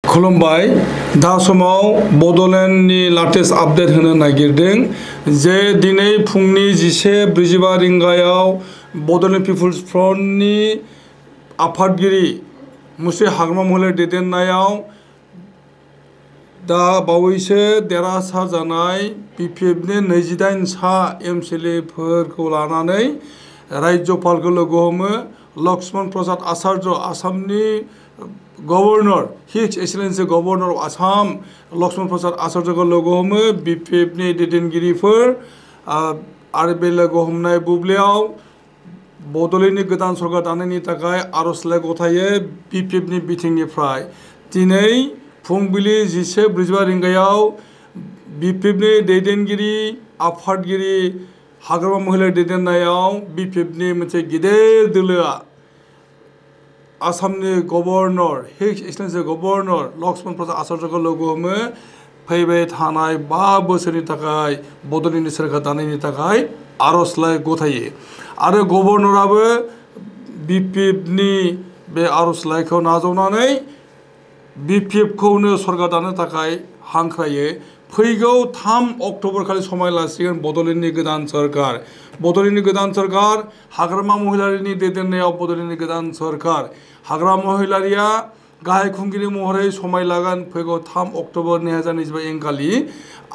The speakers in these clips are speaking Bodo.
खुलुमबाय दा समाव बड'लेण्डनि लाटेस्ट आपडेट होनो नागिरदों जे दिनै फुंनि 11:45 रिंगायाव बड'लेण्ड पिपुल्स फ्रन्टनि आफादगिरि मुस्रि हाग्रामा महिलारि दैदेननायाव दा बावैसो देरहासार जानाय BPFनि 28 सा MCLAफोरखौ लानानै राज्यपालखौ लोगो हमो। लक्ष्मण प्रसाद आचार्य आसामनि governor his excellency governor of Assam Lakshman Prasad आचार्यखौ लोगो हमो। BPFनि दैदेनगिरिफोर आरो बे लोगो हमनाय बुब्लियाव बड'लेण्डनि गोदान सरकार दानायनि थाखाय आर'जलाइ गथायो BPFनि बिथिंनिफ्राय। दिनै फुंबिलि 11:45 रिंगायाव BPFनि दैदेनगिरि आफादगिरि हाग्रामा महिलारि दैदेननायाव BPFनि मोनसे गिदिर दोलोआ आसामनि governor his excellency governor Lakshman Prasad आचार्यखौ लोगो हमो। फैबाय थानाय 5 बोसोरनि थाखाय बड'लेण्डनि सोरखार दानायनि थाखाय आर'जलाइ गथायो आरो गवर्नराबो BPFनि बे आर'जलाइखौ नाजावनानै BPFखौनो सरकार दानो थाखाय हांख्रायो। फैगौ 3 अक्ट'बर खालि समाय लासिगोन बड'लेण्डनि गोदान सरकार। बड'लेण्डनि गोदान सरकार हाग्रामा महिलारिनि दैदेननायाव बड'लेण्डनि गोदान सरकार हाग्रामा महिलारिया गाहाय खुंगिरि महरै समाय लागोन। फैगौ 3 अक्ट'बर 2025 इंखालि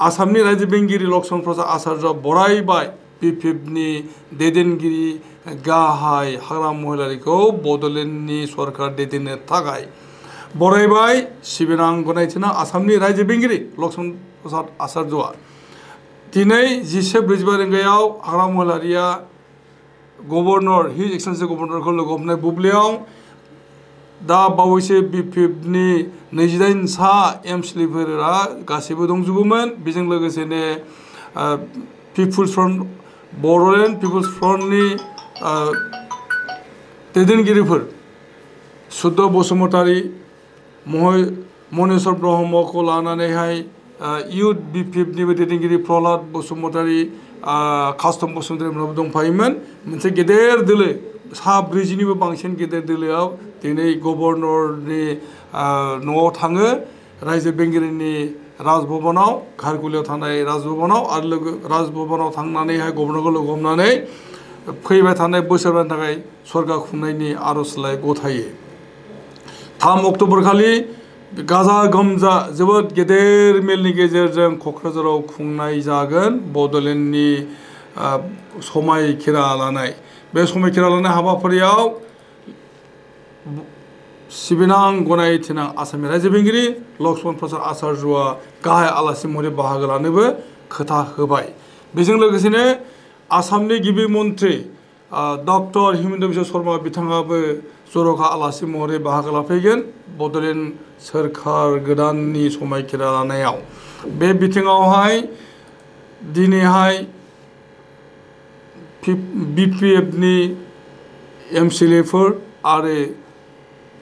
आसामनि रायजो बेंगिरि लक्ष्मण प्रसाद आचार्यआ बरायबाय BPFनि दैदेनगिरि गाहाय हाग्रामा महिलारिखौ बड'लेण्डनि सरकार दैदेननो थाखाय बरायबाय। सिबिनां गनायथिना आसामनि रायजो बेंगिरि लक्ष्मण प्रसाद आचार्यआ दिनै 11:45 रिंगायाव हाग्रामा महिलारिया गवर्नर हिज एक्सेलेन्सि गवर्नरखौ लोगो हमनाय बुब्लियाव दा बावैसो BPFनि 28 सा MCLAफोरा गासैबो दंजोबोमोन। बेजों लोगोसेनो पिपुल्स फ्रन्ट बड'लेण्ड पिपुल्स फ्रन्टनि दैदेनगिरिफोर सुद्ध बसुमतारी मनेस्वर ब्रह्मखौ लानानैहाय इउथ BPFनिबो दैदेनगिरि प्रहलाद बसुमतारी कास्टम बसुमतारीमोनहाबो दंफायोमोन। मोनसे गेदेर दोलो 40निबो बांसिन गेदेर दोलोआव दिनै गवर्नरनि न'आव थाङो रायजो बेंगिरिनि राजभबनाव घारगुलियाव थानाय राजभबनाव आरो राजभबनाव थांनानैहाय गवर्नरखौ लोगो हमनानै फैबाय थानाय बोसोरनि थाखाय सरकार खुंनायनि आर'जलाइ गथायो। 3 अक्ट'बर खालि गाजा गोमजा जोबोद गेदेर मेलनि गेजेरजों क'क्राझाराव खुंनाय जागोन बड'लेण्डनि समायखिरा लानाय। बे समायखिरा लानाय हाबाफारियाव सिबिनां गनायथिनां आसामनि रायजो बेंगिरि लक्ष्मण प्रसाद आचार्यआ गाहाय आलासि महरै बाहागो लानोबो खोथा होबाय। बेजों लोगोसेनो आसामनि गिबि मन्थ्रि डक्टर हिमन्त बिश्व शर्मा बिथाङाबो जर'खा आलासि महरै बाहागो लाफैगोन बड'लेण्ड सोरखार गोदाननि समायखिरा लानायाव। बे बिथिङावहाय दिनैहाय BPFनि MCLAफोर आरो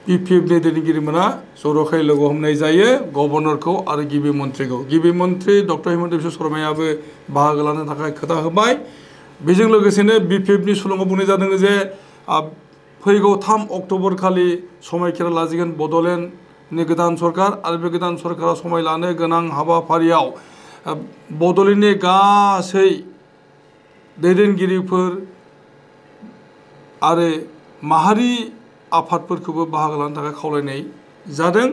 BPFनि दैदेनगिरिमोना जर'खायै लोगो हमनाय जायो गवर्नरखौ आरो गिबि मन्थ्रिखौ। गिबि मन्थ्रि डक्टर हिमन्त बिश्व शर्मायाबो बाहागो लानो थाखाय खोथा होबाय। बेजों लोगोसेनो BPFनि सुलुङाव बुंनाय जादों जे फैगौ 3 अक्ट'बर खालि समायखिरा लाजिगोन बड'लेण्डनि गोदान सरकार आरो बे गोदान सरकारा समाय लानो गोनां हाबाफारियाव बड'लेण्डनि गासै दैदेनगिरिफोर आरो माहारि आफादफोरखौबो बाहागो लानो थाखाय खावलायनाय जादों।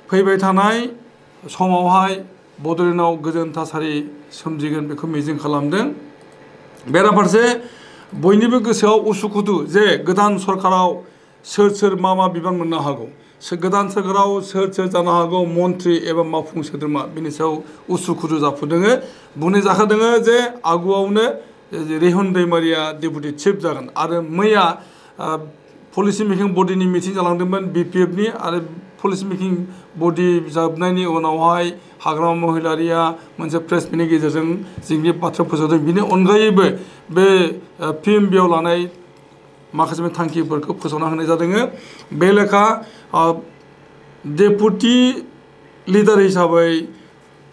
फैबाय थानाय समावहाय बड'लेण्डआव गोजोन थासारि सोमजिगोन बेखौ मिजिं खालामदों। बेराफारसे बयनिबो गोसोआव उसुखुथु जे गोदान सरकाराव सोर मा बिबान मोननो हागौ गोदान सोरखाराव सोर जानो हागौ मन्थ्रि एबा मावफुं सोद्रोमा बेनि सायाव उसुखुथु जाफुदों। बुंनाय जाखादों जे आगुआवनो रेहन दैमारिया डेपुटि चिफ जागोन आरो मैया पलिसि मेकिं बडिनि मिटिं जालांदोंमोन BPFनि आरो पलिसि मेकिं बडि जोबनायनि उनावहाय हाग्रामा महिलारिया मोनसे प्रेस मिटनि गेजेरजों जोंनि बाथ्रा फोसावदों। बिनि अनगायैबो बे PMBआव लानाय माखासे थांखिफोरखौ फोसावना होनाय जादों। बे लेखा डेपुटि लिडार हिसाबै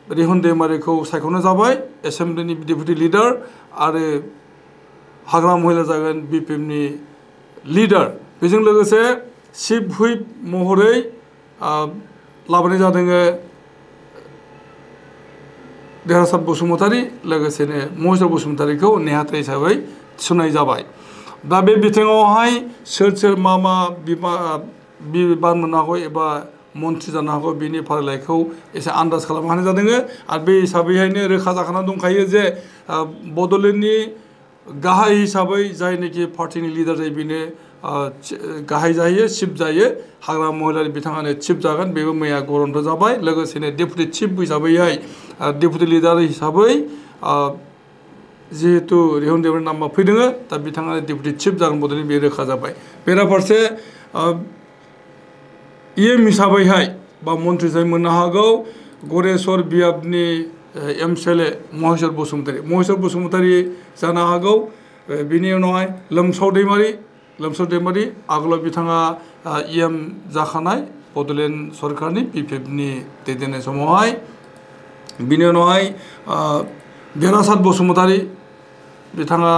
रेहन दैमारिखौ सायख'नाय जाबाय एसेम्ब्लिनि डेपुटि लिडार आरो हाग्रामा महिला जागोन BPFनि लिडार। बेजों लोगोसे चिफ हुइप महरै लाबोनाय जादों देरहासात बसुमतारी लोगोसेनो महिषर बसुमतारीखौ नेहाथा हिसाबै थिसननाय जाबाय। दा बे बिथिङावहाय सोर मा बिबान मोननो हागौ एबा मन्थ्रि जानो हागौ बिनि फारिलाइखौ एसे आन्दाज खालामनो हानाय जादों। आरो बे हिसाबैहायनो रोखा जाखाना दंखायो जे बड'लेण्डनि गाहाय हिसाबै जायनोखि पार्टिनि लिडार जायो बेनो गाहाय जायो, चिफ जायो। हाग्रामा महिलारि बिथाङानो चिफ जागोन, बेबो मैया गरन्थ जाबाय। लोगोसेनो डेपुटि चिफ हिसाबैहाय डेपुटि लिडार हिसाबै जिहेतु रिहन देवनि नामा फैदों, दा बिथाङा डेपुटि चिफ जागोन बड'लेण्ड, बे रोखा जाबाय। बेराफारसे हिसाबैहाय बा मन्थ्रि जाय मोननो हागौ गरेस्वर बियाबनि MCLA महिषर बसुमतारी जानो हागौ। बिनि उनावहाय लोमसाव दैमारि आगोलाव बिथाङा जाखानाय बड'लेण्ड सरकारनि BPFनि दैदेननाय समावहाय। बिनि उनावहाय देरहासात बसुमतारी बिथाङा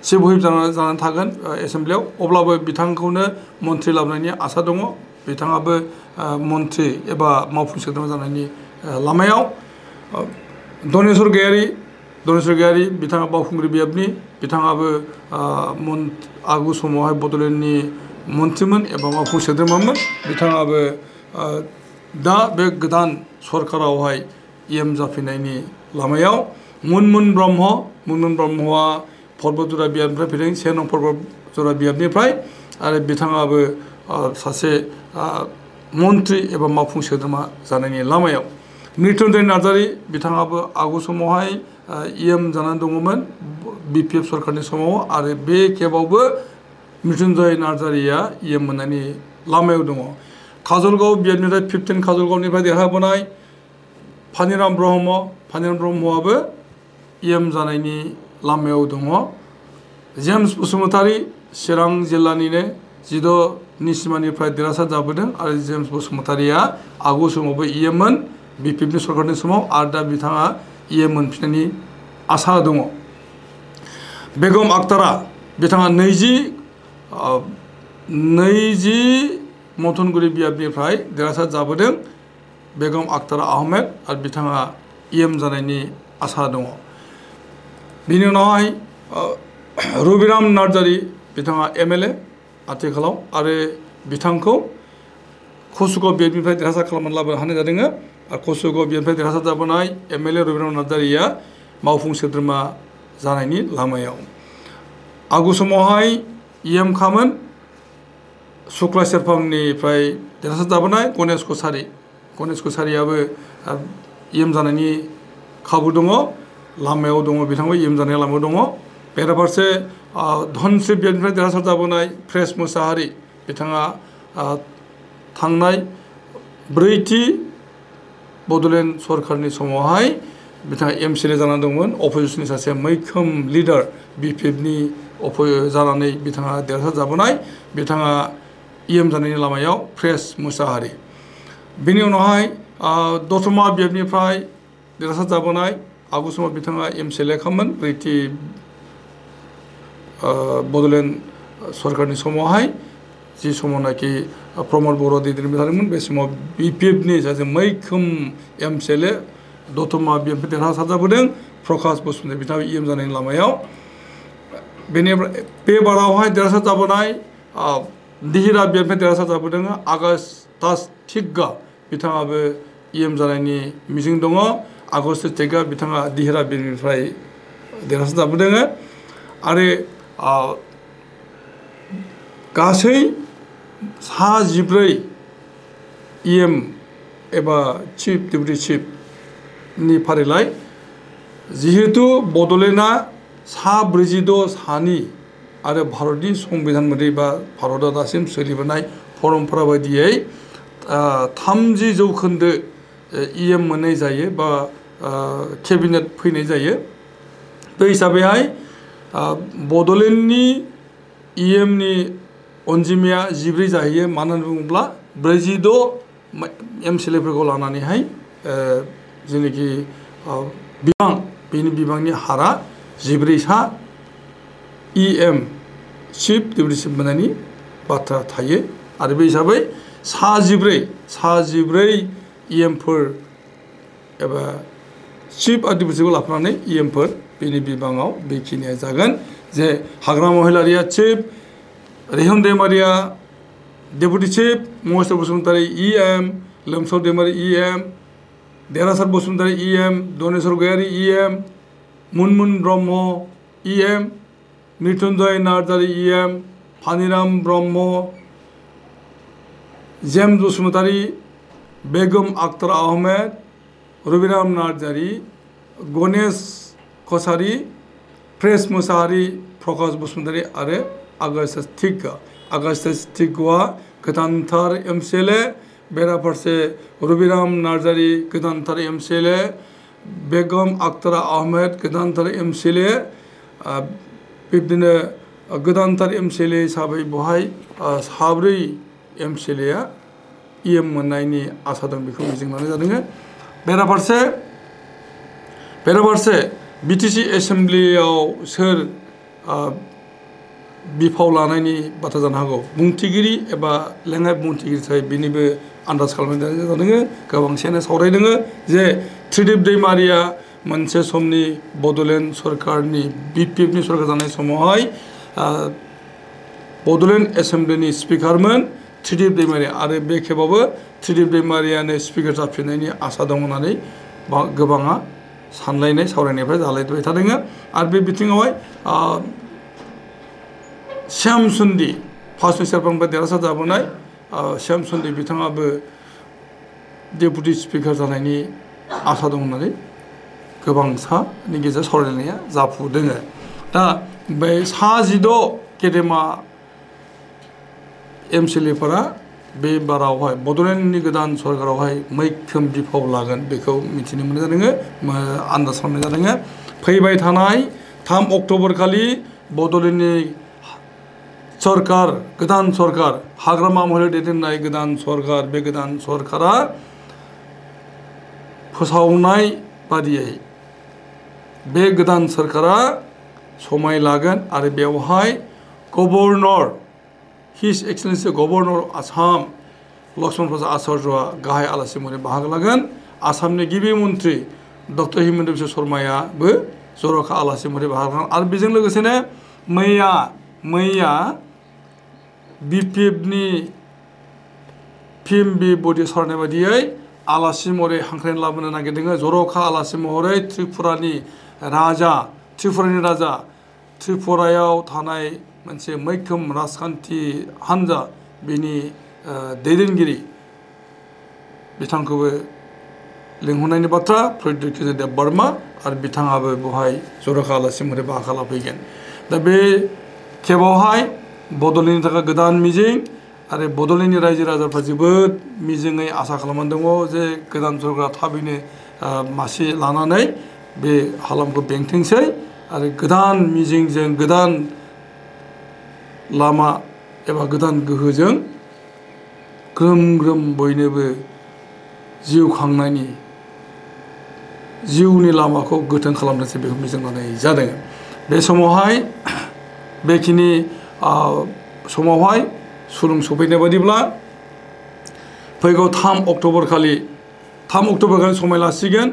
चिफ हुइप जानानै थागोन एसेमब्लियाव, अब्लाबो बिथांखौनो मन्थ्रि लाबोनायनि आसा दङ। बिथाङाबो मन्थ्रि एबा मावफुं सोद्रोमा जानायनि लामायाव। धनेस्वर गयारि बिथाङा बावखुंग्रि बियाबनि, बिथाङाबो आगु समावहाय बड'लेण्डनि मन्थ्रिमोन एबा मावफुं सोद्रोमामोन। बिथाङाबो दा बे गोदान सरकारावहाय जाफिननायनि लामायाव। मुनमुन ब्रह्मआ पर्बतजरा बियाबनिफ्राय फैदों, 1 नं पर्बतजरा बियाबनिफ्राय। आरो बिथाङाबो सासे मन्थ्रि एबा मावफुं सोद्रोमा जानायनि लामायाव। मृत्युन्जय नार्जारि बिथाङाबो आगु समावहाय जानानै दङमोन BPF सरकारनि समाव, आरो बे खेबावबो मृत्युन्जय नार्जारिया मोननायनि लामायाव दङ। काजलगाव बियाबनिफ्राय 15 काजलगावनिफ्राय देरहाबोनाय फानिराम ब्रह्मआबो जानायनि लामायाव दङ। जेम्स बसुमतारी चिरां जिल्लानिनो 16 सिमानिफ्राय देरहासार जाबोदों, आरो जेम्स बसुमतारीया आगु समावबो मोन BPFनि सरकारनि समाव, आरो दा बिथाङा मोनफिननायनि आसा दङ। बेगम आक्तारा बिथाङा 20 मथनगुरि बियाबनिफ्राय देरहासार जाबोदों। बेगम आक्तारा आहमेद, आरो बिथाङा जानायनि आसा दङ। बिनि उनावहाय रबिराम नार्जारि बिथाङा MLA आथिखालाव, आरो बिथांखौ कसुगाव बियाबनिफ्राय देरहासार खालामनानै लाबोनो हानाय जादों। आरो कसुगाव बियाबनिफ्राय देरहासार जाबोनाय MLA रबिराम नार्जारिया मावफुं सोद्रोमा जानायनि लामायाव। आगु समावहाय खामोन सुक्ला सेरफांनिफ्राय देरहासार जाबोनाय गणेश कसारियाबो जानायनि खाबु दङ, लामायाव दङ। बिथांबो जानायनि लामायाव दङ। बेराफारसे धनस्री बियाबनिफ्राय देरहासार जाबोनाय प्रेस मोसाहारि बिथाङा थांनाय 4थि बड'लेण्ड सरकारनि समावहाय बिथाङा MCLA जानानै दंमोन। अपोजिसननि सासे मैखोम लिडार BPFनि जानानै बिथाङा देरहासार जाबोनाय। बिथाङा जानायनि लामायाव प्रेस मोसाहारि। बेनि उनावहाय दतमा बियाबनिफ्राय देरहासार जाबोनाय, आगु समाव बिथाङा MCLA खामोन 4थि बड'लेण्ड सरकारनि समावहाय, जि समावनाखि प्रमद बर' दैदेनबाय थादोंमोन। बे समाव BPFनि सासे मैखोम MCLA दतमा बियाबनिफ्राय देरहासार जाबोदों प्रकाश बसुमतारी, बिथाङा जानायनि लामायाव। बेनिफ्राय बे बारावहाय देरहासार जाबोनाय दिहिरा बियाबनिफ्राय देरहासार जाबोदों आगस्तास थिग्गा, बिथाङाबो जानायनि मिजिं दङ। आगस्तास थिग्गा बिथाङा दिहिरा बियाबनिफ्राय देरहासार जाबोदों। आरो गासै 14 एबा चिफ डेपुटि चिफनि फारिलाइ। जिहेतु बड'लेण्डआ 46 सानि आरो भारतनि संबिधान बायदि बा भारतआव दासिम सोलिबोनाय परम्परा बायदियै 30% मोननाय जायो बा केबिनेट फैनाय जायो। बे हिसाबैहाय बड'लेण्डनि नि अनजिमाया 14 जाहैयो। मानो होनना बुङोब्ला 46 MCLAफोरखौ लानानैहाय जेनाखि बेनि बिबांनि हारा 14 सा चिफ डेपुटि चिफ मोननायनि बाथ्रा थायो। आरो बे हिसाबै सा 14 EMफोर एबा चिफ एडभाइजारखौ लाफानानै EMफोर बेनि बिबाङाव बेखिनिया जागोन जे हाग्रामा महिलारिया चिफ, रेहन दैमारिया deputy chief, Maheswar Basumatary EM, लोमसाव Daimary EM, Derhasar Basumatary EM, Daneswar Goyary EM, Munmun Brahma EM, Mritunjoy Narzary EM, Faniram Brahma, James Basumatary, Begum Akhtar Ahmed, Rabiram Narzary, Ganesh Kachari, प्रेस मुसाहारी, प्रकाश बसुमतारी आरो आगास्टास थिग्ग'आ गोदानथार MCLA, बेराफारसे रबिराम नार्जारी गोदानथार MCLA, बेगम आख्तर आहमेद गोदानथार MCLA, बिब्दिनो गोदानथार MCLA हिसाबै बेवहाय 4 MCLAया EM मोननायनि आसा दं बेखौ मिजिंलानाय जादों। बेराफारसे BTC एसेम्ब्लियाव सोर बिफाव लानायनि बाथ्रा जानो हागौ बुंथिगिरि एबा लेङाइ बुंथिगिरि थायो बेनिबो आन्दाज खालामनाय जादों। गोबांसियानो सावरायदों जे त्रिदिप दैमारिया मोनसे समनि बड'लेण्ड सरकारनि BPFनि सरकार जानाय समावहाय बड'लेण्ड एसेम्ब्लिनि स्पिकारमोन त्रिदिप दैमारि आरो बे खेबावबो त्रिदिप दैमारियानो स्पिकार जाफिननायनि आसा दं होननानै गोबाङा सानलायनाय सावरायनायफ्रा जालायबाय थादों। आरो बे बिथिङावहाय श्याम सुन्दि फार्स्ट सेरफांनिफ्राय देरहासार जाबोनाय श्याम सुन्दि बिथाङाबो डेपुटि स्पिकार जानायनि आसा दं होननानै गोबांसानि गेजेराव सावरायलायनाया जाफुदों। दा बे 16 गेदेमा MCLAफोरा बे बारावहाय बड'लेण्डनि गोदान सरकारावहाय मैखोम बिफाव लागोन बेखौ मिथिनो मोननाय जादों, आन्दाज खालामनाय जादों। फैबाय थानाय 3 अक्ट'बर खालि बड'लेण्डनि सरकार गोदान सरकार हाग्रामा महिलारि दैदेननाय गोदान सरकार बे गोदान सरकारा फोसावनाय बादियै बे गोदान सरकारा समाय लागोन आरो बेवहाय governor his excellency governor Assam Lakshman Prasad आचार्यआ गाहाय आलासि महरै बाहागो लागोन। आसामनि गिबि मन्त्रि डक्टर हिमन्त बिश्व शर्मायाबो जर'खा आलासि महरै बाहागो लागोन। आरो बेजों लोगोसेनो मैया BPFनि PMB बडि सावरायनाय बायदियै आलासि महरै हांख्रायनानै लाबोनो नागिरदों। जर'खा आलासि महरै त्रिपुरानि राजा त्रिपुरायाव थानाय मोनसे मैखोम राजखान्थि हान्जा बेनि दैदेनगिरि बिथांखौबो लिंहरनायनि बाथ्रा प्रद्युत किशोर देब बर्मा आरो बिथाङाबो बेवहाय जर'खा आलासि महरै बाहागो लाफैगोन। दा बे खेबावहाय बड'लेण्डनि थाखाय गोदान मिजिं आरो बड'लेण्डनि रायजो राजाफ्रा जोबोद मिजिङै आसा खालामनानै दङ जे गोदान सरकारा थाबैनो मासि लानानै बे हालामखौ बेंथोंसै आरो गोदान मिजिंजों गोदान लामा एबा गोदान गोहोजों ग्रोम ग्रोम बयनोबो जिउ खांनायनि जिउनि लामाखौ गोथों खालामनोसै बेखौ मिजिं लानाय जादों। बे समावहाय बेखिनि समावहाय सुलुं सफैनाय बादिब्ला फैगौ 3 अक्ट'बर खालि समाय लासिगोन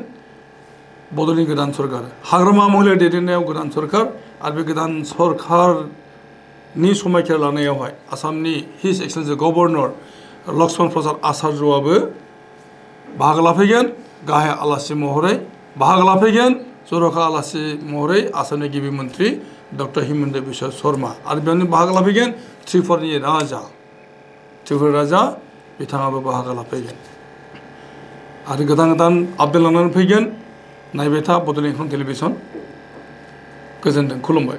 बड'लेण्डनि गोदान सरकार हाग्रामा महिलारि दैदेननायाव गोदान सरकार आरो बे गोदान सरकारनि समायखिरा लानायावहाय आसामनि हिज एक्सेलेन्सि गभर्नर लक्ष्मण प्रसाद आचार्यआबो बाहागो लाफैगोन गाहाय आलासि महरै बाहागो लाफैगोन जर'खा आलासि महरै आसामनि गिबि मन्त्रि डक्टर हिमन्त बिश्व शर्मा आरो बेयावनो बाहागो लाफैगोन त्रिपुरानि राजा बिथाङाबो बाहागो लाफैगोन आरो गोदान आपडेट लानानै फैगोन। नायबाय था बड'लेण्ड टेलिभिसन। गोजोनथों, खुलुमबाय।